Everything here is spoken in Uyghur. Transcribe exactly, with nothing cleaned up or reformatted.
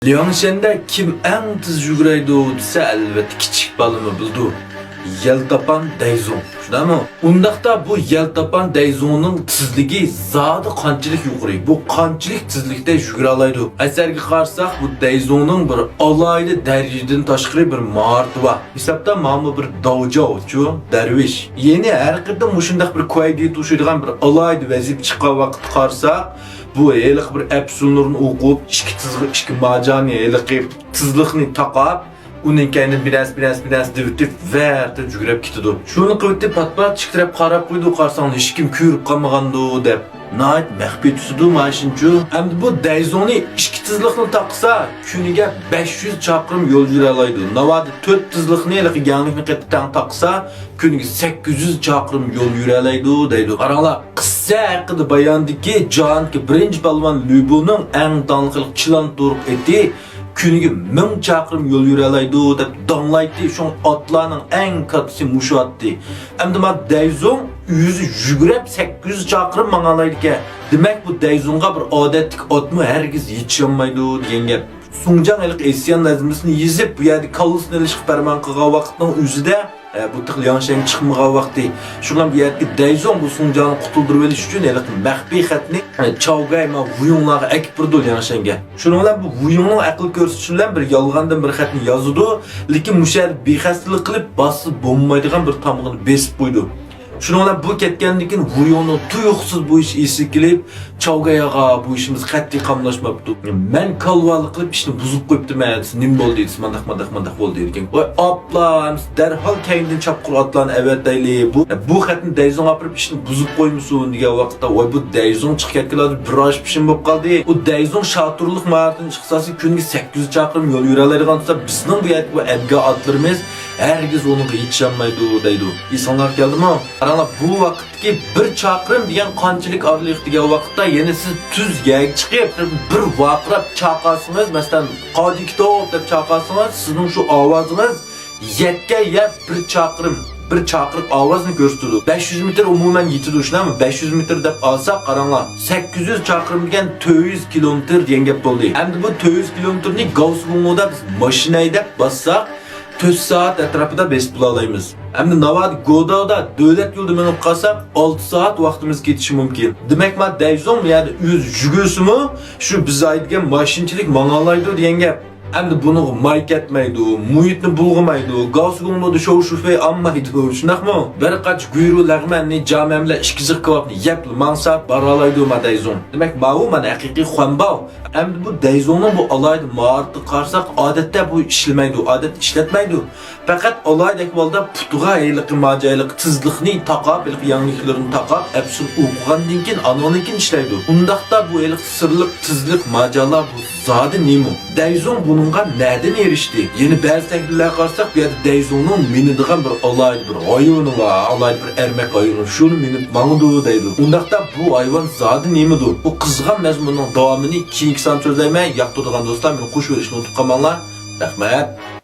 لياڭشەندە كىم ئەڭ تېز يۈگۈرەيدۇ دېسە، ئەلۋەتتە كىچىك بالىمۇ بىلىدۇ. يەلتاپان دەيزۇڭ. شۇنداقمۇ؟ ئۇنداقتا بۇ يەلتاپان دەيزۇڭنىڭ تېزلىكى زادى قانچىلىك يۇقىرى؟ بۇ قانچىلىك تېزلىكتە يۈگۈرەلەيدۇ؟ ئەسەرگە قارىساق، بۇ دەيزۇڭنىڭ بىر ئالاھىدە دەرىجىدىن تاشقىرى بىر ماھارىتى بار. ھېسابتا مانا بىر داۋجاۋچۇ، دەرۋىش. يەنى ھەر قېتىم مۇشۇنداق بىر كۇەيدە توشۇيدىغان بىر ئالاھىدە ۋەزىپە چىققان ۋاقىتتا قارىساق، بۇ ھېلىقى بىر ئەپسۇنلىرىنى ئوقۇپ، ئىككى تىزغا ئىككى ماجانى ھېلىقى تىزلىقنى تاقاپ، ئۇنىڭ كەينىدىن بىرەس، بىرەس، بىرەس دېۋىتىپ، ۋەتە يۈگۈرۈپ كېتىدۇ. شۇنى قىلىۋېتىپ، پات-پات ئىككى تەرەپ قاراپ قويىدۇ، قارىساڭلار، ھېچكىم كۆرۈپ قالمىغاندۇ، دەپ. ناھايىتى مەخپىي تۇتىدۇ ماشىنىچۇ. ئەمدى بۇ دەيزۇڭنى ئىككى تىزلىقنى تاقىسا، كۈنىگە بەش يۈز چاقىرىم يول يۈرەلەيدۇ. ناۋادا تۆت تىزلىقنى ھېلىقى يەڭلىكنى قېتىپ تەڭ تاقىسا، كۈنىگە سەككىز يۈز چاقىرىم يول يۈرەلەيدۇ، دەيدۇ. قاراڭلار، قىسسە ھەققىدە باياندىكى جاھانكى بىرىنچى پالۋان لۈبۇنىڭ ئەڭ داڭلىقلىق چىلان تۇرۇق ئېتى كۈنىگە مىڭ چاقىرىم يول يۈرەلەيدۇ، دەپ داڭلايتتى. شۇڭا ئاتلارنىڭ ئەڭ كاتتىسى مۇشۇ ئاتتى. ئەمدى مانا دەيزۇڭ ئۆزى يۈگۈرۈپ سەككىز يۈز چاقىرىم ماڭالايدىكەن. دېمەك، بۇ دەيزۇڭغا بىر ئادەتتىكى ئاتمۇ ھەرگىز يېتىشەلمەيدۇ دېگەن گەپ. سۇڭجاڭ ھېلىقى ئىسيان نەزمىسىنى يېزىپ، بۇ يەردە كاللىسىنى ئېلىشقا پەرمان قىلغان ۋاقىتنىڭ ئۆزىدە، ئە، بۇ تېخى لياڭشەنگە چىقمىغان ۋاقتى. شۇڭا بۇ يەردىكى دەيزۇڭ بۇ سۇڭجاڭنى قۇتۇلدۇرۇۋېلىش ئۈچۈن ھېلىقى مەخپىي خەتنى، ئە، چاۋگەي مانا ۋۇيۇڭلارغا ئەكىپ بېرىدۇ لياڭشەنگە. شۇنىڭ بىلەن بۇ ۋۇيۇڭنىڭ ئەقىل كۆرسىتىشى بىلەن بىر يالغاندىن بىر خەتنى يازىدۇ، لېكىن مۇشۇ يەردە بىخەستەلىك قىلىپ، باسسا بولمايدىغان بىر تامغىنى بېسىپ قويىدۇ. شۇنىڭ بىلەن بۇ كەتكەندىن كېيىن ۋۇيۇڭنىڭ تۇيۇقسىز بۇ ئىش ئېسىگە كېلىپ، چاۋگاي ئاغا، بۇ ئىشىمىز قەتئىي قاملاشماپتۇ. مەن كالۋالىق قىلىپ ئىشنى بۇزۇپ قويۇپتىمەن، دېسە، نېمە بولدى؟ دېسە، مانداق، مانداق، مانداق بولدى دېگەن. ۋاي ئاپلا، دەرھال كەينىدىن چاپقۇر ئاتلارنى ئەۋەتەيلى. بۇ، بۇ خەتنى دەيزۇڭغا ئاپىرىپ ئىشنى بۇزۇپ قويمىسۇن دېگەن ۋاقىتتا، ۋاي بۇ دەيزۇڭ چىقىپ كەتكىلى بىر ئاش پىشىم بولۇپ قالدى. ئۇ دەيزۇڭ شاتۇرلۇق ماھارىتىنى ئىشلىسا، كۈنىگە سەككىز يۈز چاقىرىم يول يۈرەلەيدىغان تۇرسا، بىزنىڭ بۇ يەردىكى بۇ ئەبگە ئاتلىرىمىز ھەرگىز ئۇنىڭغا يېتىشەلمەيدۇ، دەيدۇ. ئېسىڭلارغا كەلدىمۇ؟ قاراڭلار، بۇ ۋاقىتتىكى بىر چاقىرىم دېگەن قانچىلىك ئارىلىق دېگەن ۋاقىتتا، يەنى سىز تۈز يەرگە چىقىپ، بىر ۋارقىراپ چاقىرسىڭىز، مەسىلەن، قادىكىتوپ دەپ چاقىرسىڭىز، سىزنىڭ شۇ ئاۋازىڭىز يەتكەن يەر بىر چاقىرىم، بىر چاقىرىق ئاۋازنى كۆرسىتىدۇ. بەش يۈز مېتىر ئومۇمەن يېتىدۇ، شۇنداقمۇ؟ بەش يۈز مېتىر دەپ ئالساق، قاراڭلار، سەككىز يۈز چاقىرىم دېگەن تۆت يۈز كىلومېتىر دېگەن گەپ بولدى. ئەمدى بۇ تۆت يۈز كىلومېتىرنى گاۋسىگۇڭلۇدا بىز ماشىنا ھەيدەپ باسساق، تۆت سائەت ئەتراپىدا بېسىپ بولالايمىز. ئەمدى ناۋادا گوداۋدا دۆلەت يولىدا مېڭىپ قالساق، ئالتە سائەت ۋاقتىمىز كېتىشى مۇمكىن. دېمەك، ما دەيزۇڭ يەنى ئۆزى يۈگۈرسىمۇ، شۇ بىز ھەيدىگەن ماشىنىچىلىك ماڭالايدۇ دېگەن گەپ. ئەمدى بۇنىڭغا ماي كەتمەيدۇ، مۇھىتنى بۇلغىمايدۇ، گاۋسىگۇڭلۇدا شوۋشۈفېي ئالمايدۇ، شۇنداقمۇ؟ بىر قاچا گۇيرۇ لەغمەننى، جامەملە ئىككى جىق كاۋاپنى يەپلا ماڭسا بارالايدۇ ما دەيزۇڭ. دېمەك، ماۋۇ مانا ھەقىقىي خۇەنباۋ. ئەمدى بۇ دەيزۇڭنىڭ بۇ ئالاھىدە ماھارىتىگە قارىساق، ئادەتتە بۇ ئىشلىمەيدۇ، ئادەتتە ئىشلەتمەيدۇ. پەقەت ئالاھىدە ئەھۋالدا پۇتىغا ھېلىقى ماجايلىق تىزلىقنى تاقاپ، ھېلىقى يەڭلىكلىرىنى تاقاپ، ئەپسۇن ئوقۇغاندىن كېيىن، ئانىڭدىن كېيىن ئىشلەيدۇ. ئۇنداقتا بۇ ھېلىقى سىرلىق تىزلىق ماجالار بۇ زادى نېمە؟ دەيزۇڭ بۇنىڭغا نەدىن ئېرىشتى؟ يەنە بەزى تەھلىللەرگە قارىساق، بۇ يەردە دەيزۇڭنىڭ مىنىدىغان بىر ئالاھىدە بىر ھايۋىنى بار، ئالاھىدە بىر ئەرمەك ھايۋىنى، شۇنى مىنىپ ماڭىدۇ دەيدۇ. ئۇنداقتا بۇ ھايۋان زادى نېمىدۇ؟ بۇ قىزغان مەزمۇننىڭ داۋامىنى كېيىنكى سان سۆزلەيمەن. ياقتۇرىدىغان دوستلار مېنى قوشۇۋېلىشنى ئۇنتۇپ قالماڭلار. رەھمەت.